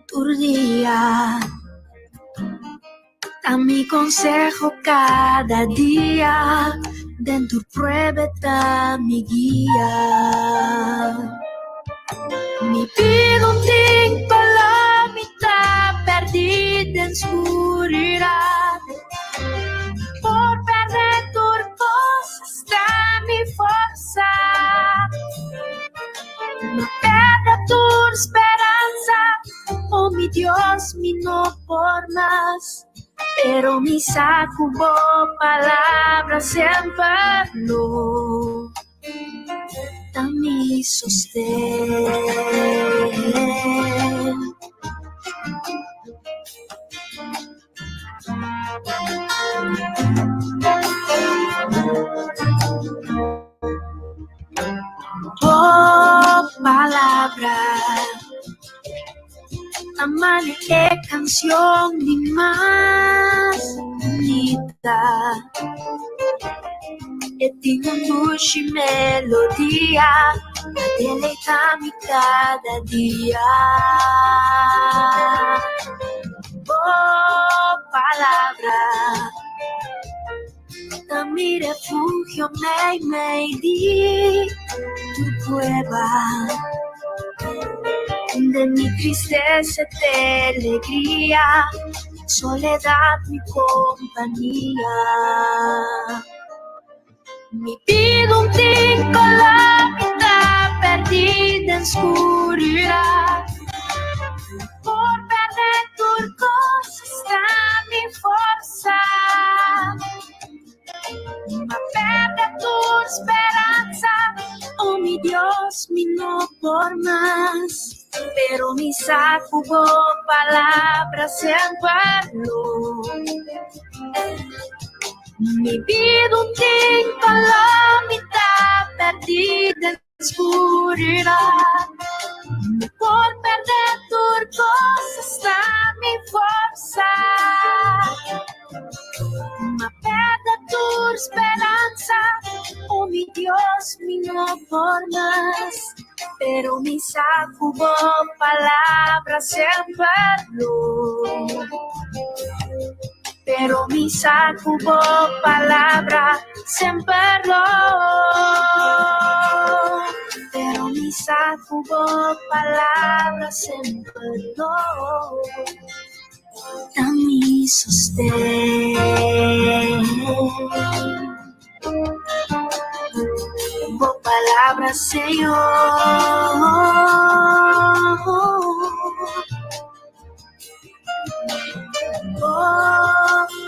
Speaker 1: tur dia. Ta mi conseho cada dia, den tur prueba e ta mi guia. Mi bida un tin color, mi ta perdi den scuridad. Por perde tur cos, sta mi forsa. No perde tur speransa. Oh mi Dios, mi no por mas, pero mi sa ku bo palabra semper lo ta mi sosten. Bo palabra ta mane e canción di mas bunita. E tin un dushi melodia pa deleita mi cada dia. Bo palabra ta mi refugio meimei di tur prueba. De mi tristesa te alegria, soledad mi kompania. Mi bida un tin koló, mi ta pèrdí den skuridat. Por pèrdè tur kos, esta mi forsa. Ma pèrdè tur speransa, oh mi Dios, mi no por mas. Pero mi sa ku bo palabra semper lo. Mi bida un tin koló, mi ta pèrdí den skuridat. Mi por pèrdè tur kos, esta mi forsa. Ma pèrdè tur speransa, oh mi Dios, mi no por mas. Pero mi sa ku bo palabra semper lo. Pero mi sa ku bo palabra semper lo. Pero mi sa ku bo palabra semper lo. Ta mi sosten. Bo palabra, Señor. Bo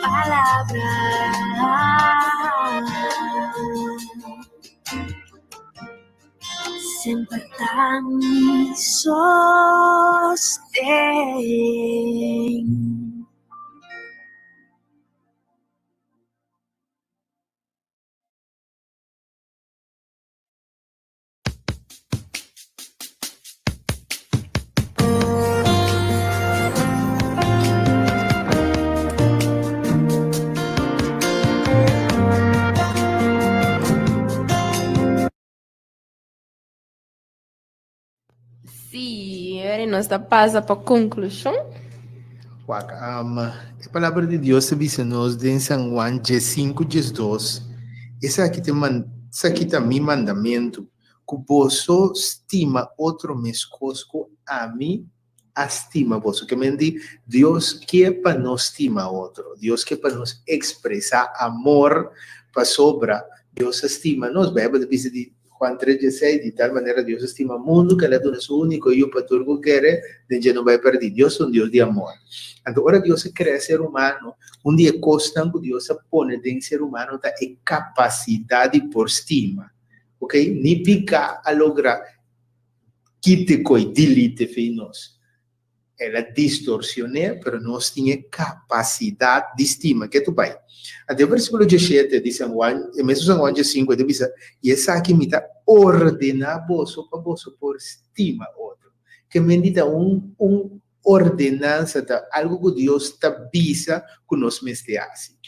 Speaker 1: palabra. Semper ta mi sosten.
Speaker 3: Ora nos ta pasa pa konklushon.
Speaker 4: Wak, e palabra di Dios ta bisa nos den San Juan 15, 12, Esaki ta man, esaki ta mi mandamentu, ku boso stima otro meskos ku ami a stima boso. Ke men di, Dios ke pa nos stima otro. Dios ke pa nos ekspresá amor pasobra Dios a stima nos. Beibel ta bisa di Juan tres dieseis, Di tal manera Dios a stima mundu ku el a duna su úniko Yu pa tur ku kere den dje no bai pèrdí. Dios ta un Dios di amor. Anto ora Dios a krea ser humano, un di e kosnan ku Dios a pone den ser humano ta e kapasidat di por stima. Oke, ni piká a logra kite koi, delete fei nos. El a distorsioné, pero nos tin e kapasidat di stima. Ke tu bai? Anto e versíkulo diesshete di San Juan, e mesun San Juan diesinku, e ta bisa, I esaki mi ta ordená boso pa boso por stima otro. Ke men di ta un un ordenansa, ta algu ku Dios ta bisa ku nos mester hasi.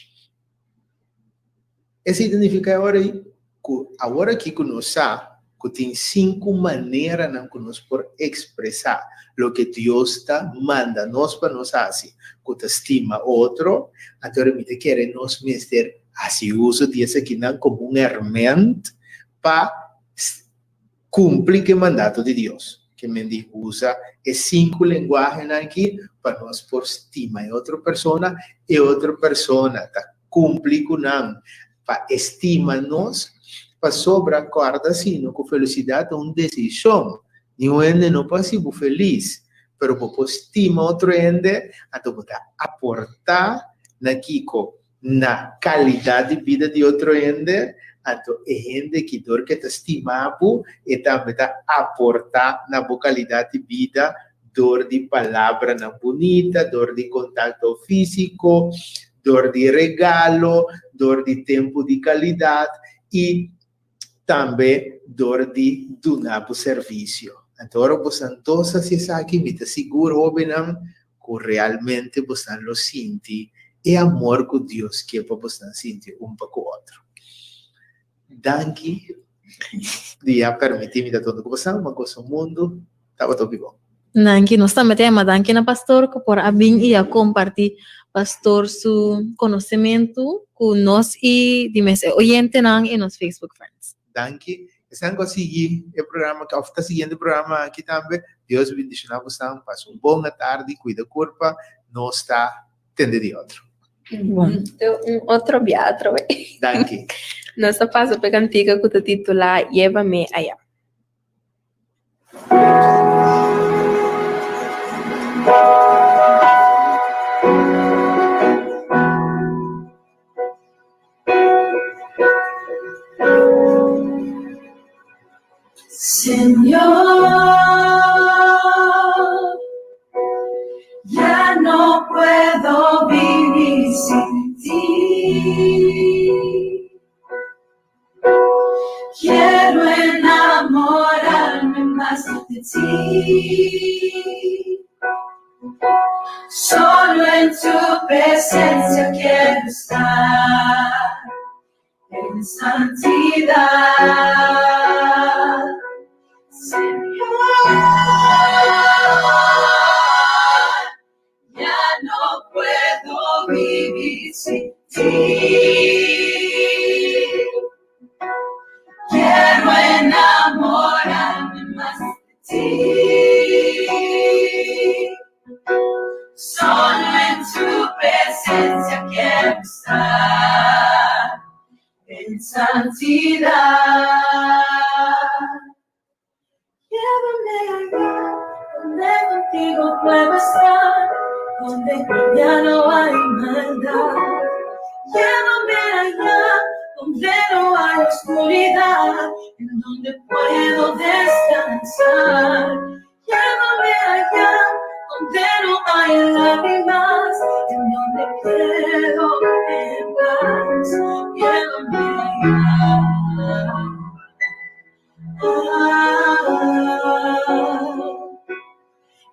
Speaker 4: Esei ta nifiká e ora ei ku awor aki ku nos sa ku tin sinku maneranan ku nos por ekspresá loke Dios ta manda nos pa nos hasi, ku ta stima otro, anto mi ta kere nos mester hasi uso di esakinan komo un herment pa Kumpli ku e mandato di Dios, ke men di usa e sinku lenguahenan aki pa nos por stima e otro persona, e otro persona ta kumpli ku nan pa e stima nos, pasobra kòrda sino ku felisidat ta un desishon, niun hende no por hasi bo felis, pero bo por stima otro hende, anto bo ta aportá na kiko? Na kalidat di bida di otro hende, anto e hende ki dor ke ta stima bo, e tambe ta aportá na bo kalidat di bida dor di palabranan bunita, dor di kontakto físiko, dor di regalo, dor di tempu di kalidat i tambe dor di duna bo servisio. Anto ora bosan dos hasi esaki, mi ta sigur, hóbennan, ku realmente bosan lo sinti e amor ku Dios ke pa bosan sinti un pa ku otro. Danki di a permití mi ta tonto ku bosan, ma gosa mundu tabata hopi bon.
Speaker 2: Danki, nos tambe ta yama danki na pastor ku por a bin i a kompartí pastor su konosementu ku nos i di mes e oyentenan i nos Facebook friends.
Speaker 4: Danki. Esnan ku a sigui e programa aki òf ta siguiendo e programa aki tambe, Dios bendishoná bosan, pasa un bon atardi, kuida kurpa, nos ta tende di otro.
Speaker 3: Bon, te un otro bia atrobe.
Speaker 4: Danki.
Speaker 3: Nos ta pasa pa e kantika ku ta titulá Llévame Allá.
Speaker 1: Señor, ya no puedo vivir sin ti. Quiero enamorarme más de ti. Solo en tu presencia quiero estar en santidad. Señor, ya no puedo vivir sin ti. Quiero enamorarme más de ti. Solo en tu presencia quiero estar en santidad. Llévame allá donde contigo puedo estar, donde ya no hay maldad. Llévame allá donde no hay oscuridad, en donde puedo descansar. Llévame allá donde no hay lágrimas, en donde puedo en paz. Llévame allá.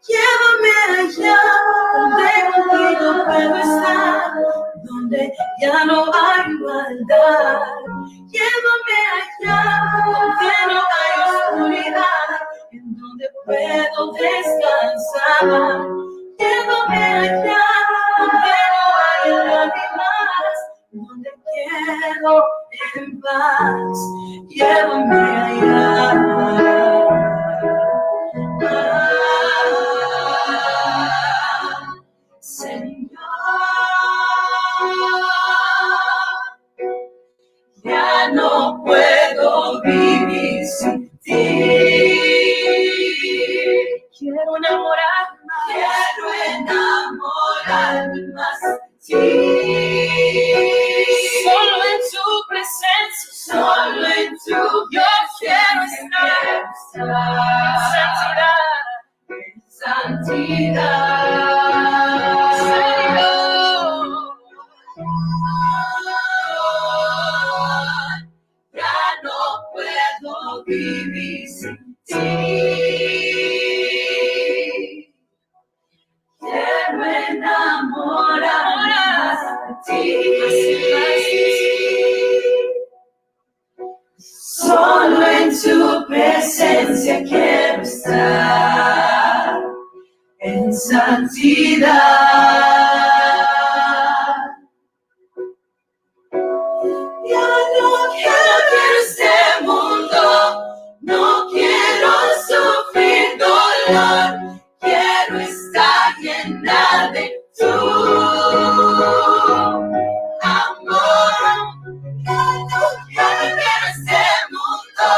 Speaker 1: Llévame allá donde contigo puedo estar, donde ya no hay maldad. Llévame allá donde no hay oscuridad, en donde puedo. puedo descansar. Llévame allá donde no haya lágrimas, donde quedo en paz. Llévame allá. Señor, ya no puedo vivir sin ti. Quiero enamorarme, quiero enamorarme más de ti. Solo en tu presencia, solo en tu yo quiero estar. Santidad, santidad. Señor. Ya no puedo vivir sin ti. Quiero enamorarme más de ti. Solo en tu presencia quiero estar en santidad. Ya no quiero este mundo, no quiero sufrir dolor, quiero estar llena de tu amor. Ya no quiero este mundo,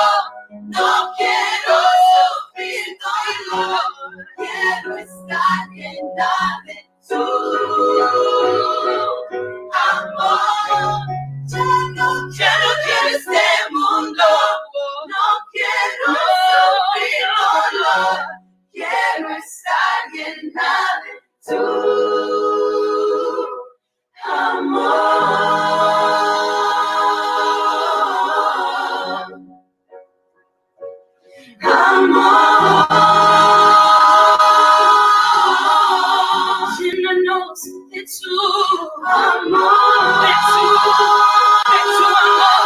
Speaker 1: no quiero sufrir dolor, quiero estar llena de tu amor. Ya no quiero, quiero este mundo, no quiero sufrir dolor, quiero estar llena de tu amor. Amor. Llénanos de tu amor, de tu amor.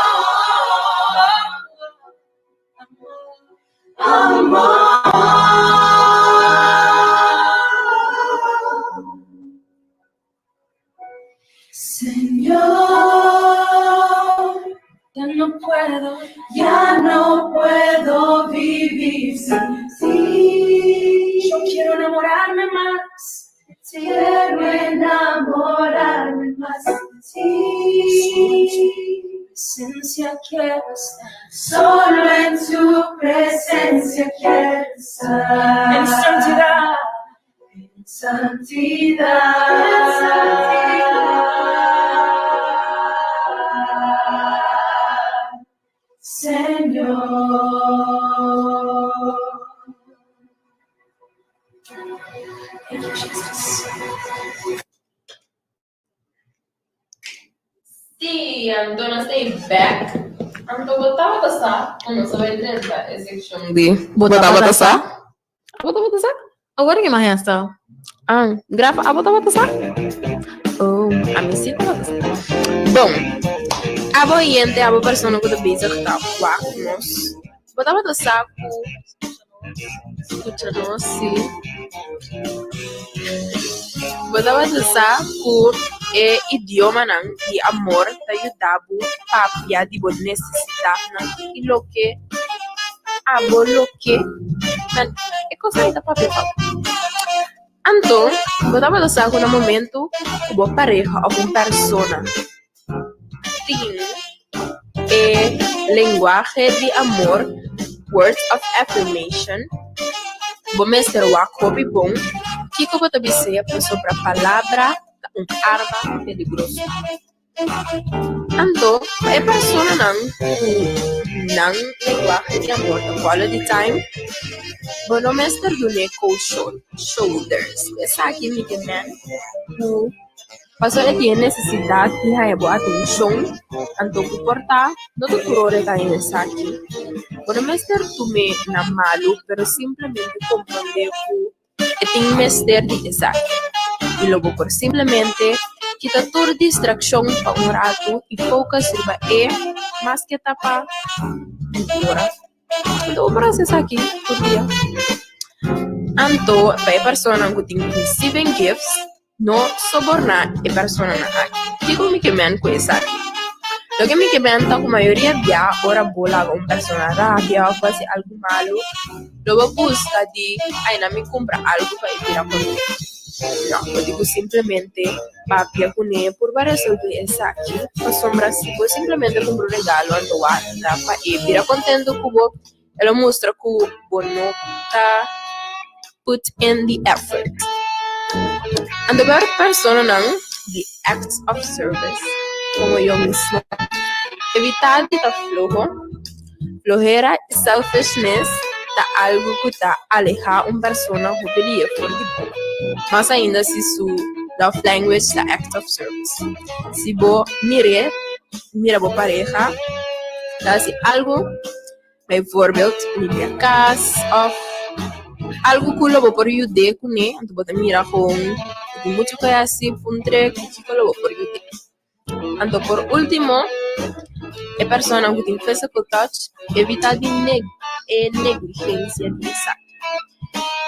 Speaker 1: Amor. Señor, ya no puedo, ya no puedo vivir sin ti. Yo quiero enamorarme más. Quiero enamorarme más de ti. Presencia quiero estar. Solo en tu presencia quiero estar. En santidad. En santidad. En santidad. Señor. Thank you, Jesus.
Speaker 3: Sí, anto nos ta back. Anto bo tabata sa ku nos a bai drenta e sekshon di Bo tabata sa? Abo tabata sa?
Speaker 2: Awor ke mas esta?
Speaker 3: Ah, Grafa, abo tabata sa? Oh, ami sí tabata sa. Bon, abo oyente, abo persona ku ta bezig ta wak nos. Bo tabata sa ku Skucha nos, sí. Bo tabata sa ku e idiomanan di amor ta yuda bo papia di bo nesesidatnan i loke abo lo ke? Nan, e kos ei ta papia pa bo. Anto, bo tabata sa ku na momentu ku bo pareha òf un persona tin e lenguahe di amor, words of affirmation, bo mester wak hopi bon kiko bo ta bis'é pasobra palabra ta un arma peligroso. Anto, pa e personanan ku nan lenguahe di amor ta quality time, bo no mester dun'é cold shoulders. Ku esaki mi ke men ku Pasobra e tin e nesesidat di haña bo atenshon, anto ku por ta no ta tur ora e ta haña esaki. Bo no mester tum'é na malu, pero simplemente komprondé ku e tin mester di esaki. I lo bo por simplemente kita tur distrakshon pa un ratu i focus riba e mas ke ta pa un ora. Anto bo por hasi esaki tur dia. Anto pa e personanan ku tin receiving gifts, no soborná e personanan aki. Kiko mi ke men ku esaki? Loke mi ke men ta ku mayoria bia ora bo laga un persona rabia òf hasi algu malu, lo bo buska di, Ai, na mi kumpra algu pa e bira kontentu. No, bo tin ku simplemente papia kuné purba resolvé esaki, pasobra si bo simplemente kumpra un regalo anto warda pa e bira kontentu ku bo, E lo mustra ku bo no ta put in the effort. Anto ber personanan di acts of service komo yo mismo. Evitá di ta floho. Flohera i selfishness ta algu ku ta alehá un persona hopi di e for di bo, mas ainda si su love language ta act of service. Si bo mir'é, mira bo pareha ta hasi algu. Bijvoorbeeld, limpia kas òf algu ku lo bo por yud'é kuné, anto bo ta mira kon e tin muchu ke hasi puntr'é ku kiko lo bo por yud'é. Anto por último, e persona ku tin physical touch evitá di e negligensia di esaki.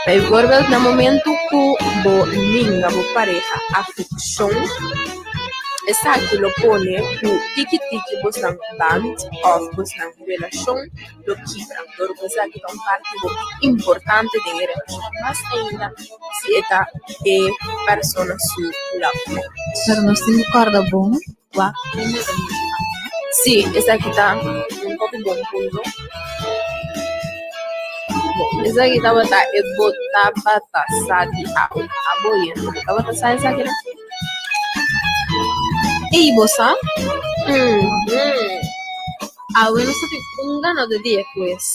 Speaker 3: Bijvoorbeeld, na momento ku bo ninga bo pareha afekshon, esaki lo pone ku tiki tiki bosnan band òf bosnan relashon lo kibra. Dor ku esaki ta un parti hopi importante den e relashon, mas ainda si e ta e persona su love language.
Speaker 2: Pero nos tin ku kòrda bon wak ku mi ta mira tambe.
Speaker 3: Sí, esaki ta un hopi bon punto. Bon, esaki tabata e bo tabata sa di awe. Abo yendo, bo tabata sa esaki no?
Speaker 2: Ey, bo sa?
Speaker 3: Mhm.
Speaker 2: Awe nos ta tin un ganadó di e quiz.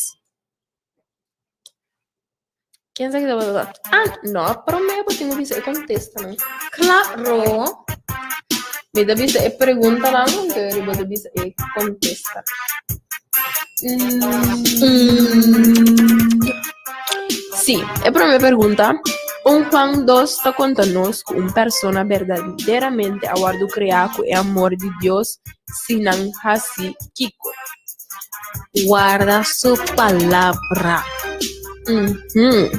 Speaker 3: Ken sa ki tabata? Ah, no, promé bo tin ku bisa e kontestanan.
Speaker 2: Klaro!
Speaker 3: Mi ta bisa e preguntanan, anto bo ta bisa e kontesta. Sí, e promé pregunta, un Juan dos ta konta nos ku un persona berdaderamente a wòrdu kreá ku e amor di Dios si nan hasi kiko?
Speaker 2: Warda su palabra.
Speaker 3: Mhm.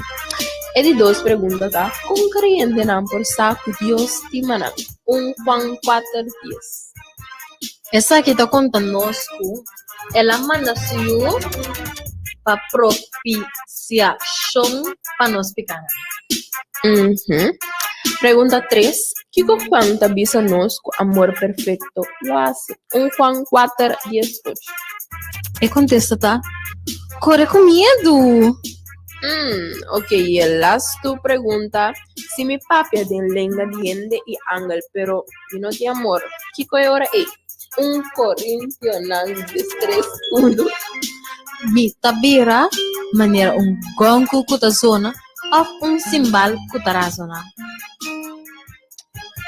Speaker 3: E di dos pregunta ta, Kon kreyentenan por sa ku Dios stima nan? Un Juan kuater dies.
Speaker 2: Esaki ta konta nos ku el a manda su Yu pa propisiashon pa nos pikanan.
Speaker 3: Mhm. Pregunta tres, Kiko Juan ta bisa nos ku amor perfekto lo hasi? Un Juan kuater, dies ocho.
Speaker 2: E kontesta ta, Kore ku miedu!
Speaker 3: Mm, ok, i e lastu pregunta, Si mi papia den lenga di hende i angel, pero mi no tin amor, kiko e ora ei? Un Korintionan 13, unu.
Speaker 2: Mi ta bira manera un gonku ku ta zona òf un simbal ku ta razoná.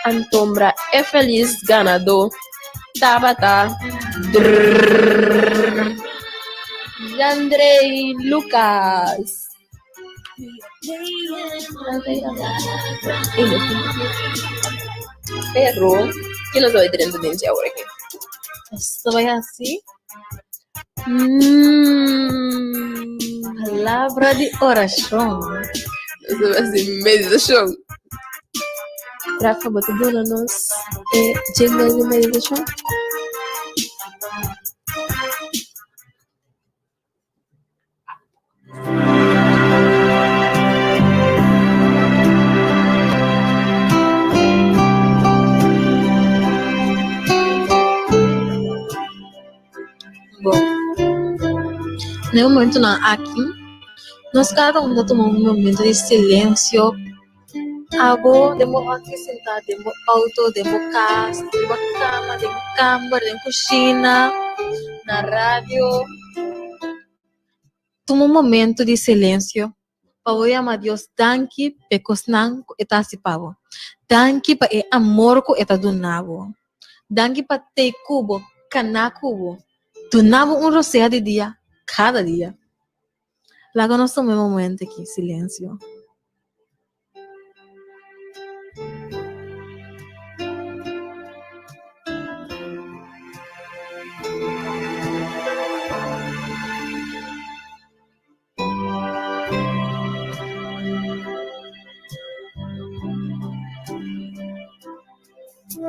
Speaker 3: Antombra e felis ganadó tabata drrrr Jandrey Lucas. Pero, ki nos a bai drenta den dje awor aki?
Speaker 2: Nos ta bai hasi palabra di orashon.
Speaker 3: Nos ta bai hasi meditashon. Rafa, bo ta duna nos e jingle di meditashon?
Speaker 2: Bon, na e momentonan aki nos kada un ta tuma un momento di silensio. Abo den bo òfis sintá, den bo outo, den bo kas, riba kama, den kamber, den kushina, na radio. Tuma un momento di silensio pa bo yama Dios danki pa e kosnan ku e ta hasi pa bo. Danki pa e amor ku e ta duna bo. Danki pa tei ku bo, kana ku bo, duna bo un rosea di dia kada dia. Laga nos tuma e momento aki, silensio. Ante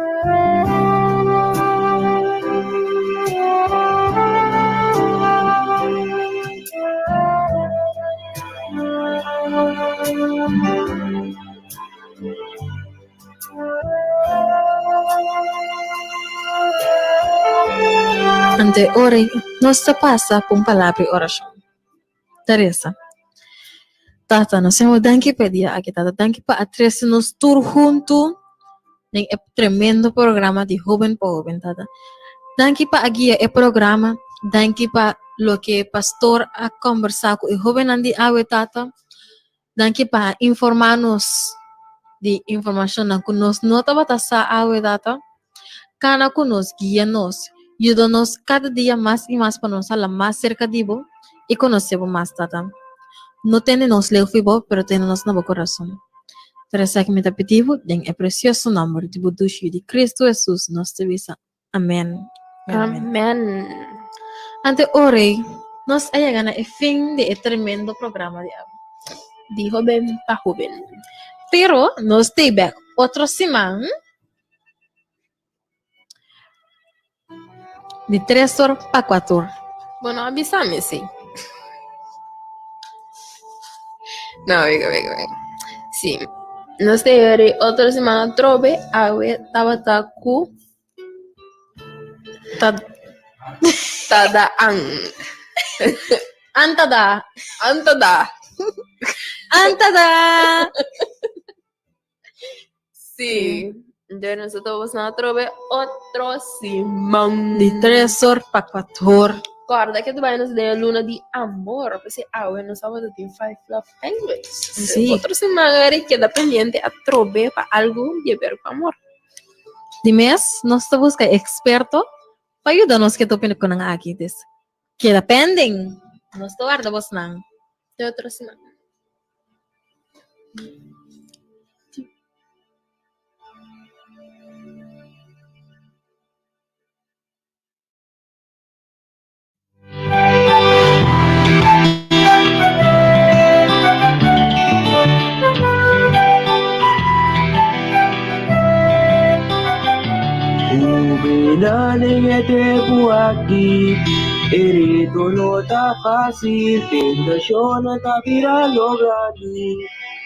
Speaker 2: ora nos ta pasa pa un palabra di orashon. Ta resa, Tata, nos Señor, danki pa e dia aki, Tata. Danki pa a trese nos tur huntu den e tremendo programa di Hoben pa Hoben, Tata. Danki pa a guia e programa, danki pa loke pastor a kombersá ku e hobennan di awe, Tata. Danki pa a informá nos di informashonnan ku nos no tabata sa awe, Tata. Kana ku nos, guia nos, yuda nos kada dia mas i mas pa nos hala mas serka di bo i konosé bo mas, Tata. No tene nos leu fi bo, pero tene nos na bo kurason. Tur esaki mi ta pidi bo den e presioso nòmber di bo dushi Yu di Kristu Hesus, nos ta bisa, Amèn i amèn.
Speaker 3: Amèn.
Speaker 2: Ante ora ei, nos a yega na e fin di e tremendo programa di awe.
Speaker 3: Di hoben pa hoben.
Speaker 2: Pero nos t'ei bèk otro siman. Di tres or pa kuater or.
Speaker 3: Bo no a bisa mi si. No, wega, wega, wega. Si, nos ta yori otro siman atrobe, awe tabata ku
Speaker 2: Ta
Speaker 3: tada an.
Speaker 2: Antada.
Speaker 3: Antada.
Speaker 2: Antada.
Speaker 3: Sí. Entonces nosotros vamos a trobe otro siman.
Speaker 2: Di tres or pa cuatro or.
Speaker 3: Corda que tu vai nos den luna di amor. Pues awe nos sábado tin five love language.
Speaker 2: Sí.
Speaker 3: Otro siman eri queda pendiente a trobe pa algo di ver con amor.
Speaker 2: Di mes nos ta busca experto pa yuda nos ke topi ku nan aki. Des keda pending. Nos ta warda bosnan.
Speaker 3: Te otro siman.
Speaker 5: E reto no ta fácil, tentacionnan ta bira lo grandi,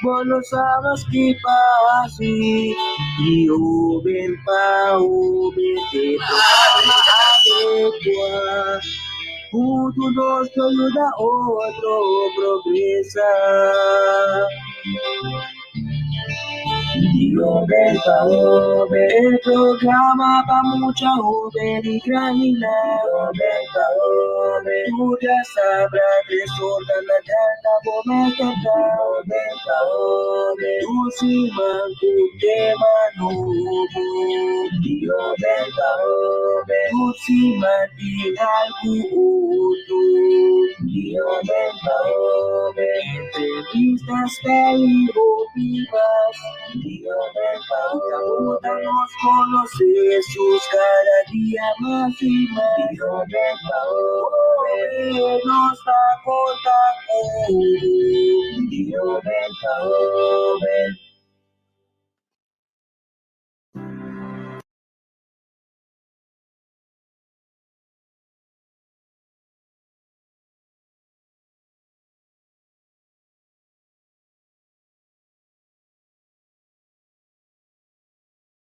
Speaker 5: bo no sa mas ki pa haci. Di hoben pa hoben t'e programa adecua, huntu nos lo yuda otro progresa. Di hoben pa hoben, e programa pa mucha hoben i grandinan. Di hoben pa hoben, tur djasabra tres or ta na Delta bo mester ta. Di hoben pa hoben, tur siman ku tema nobo. Di hoben pa hoben, tur siman tin algu otro. Di hoben pa hoben, entrevista stèl i hopi mas. Di hoben pa hoben, ta nos konosé Hesus kada dia mas i mas. Di hoben pa hoben, nos ta konta ku bo. Di hoben pa hoben.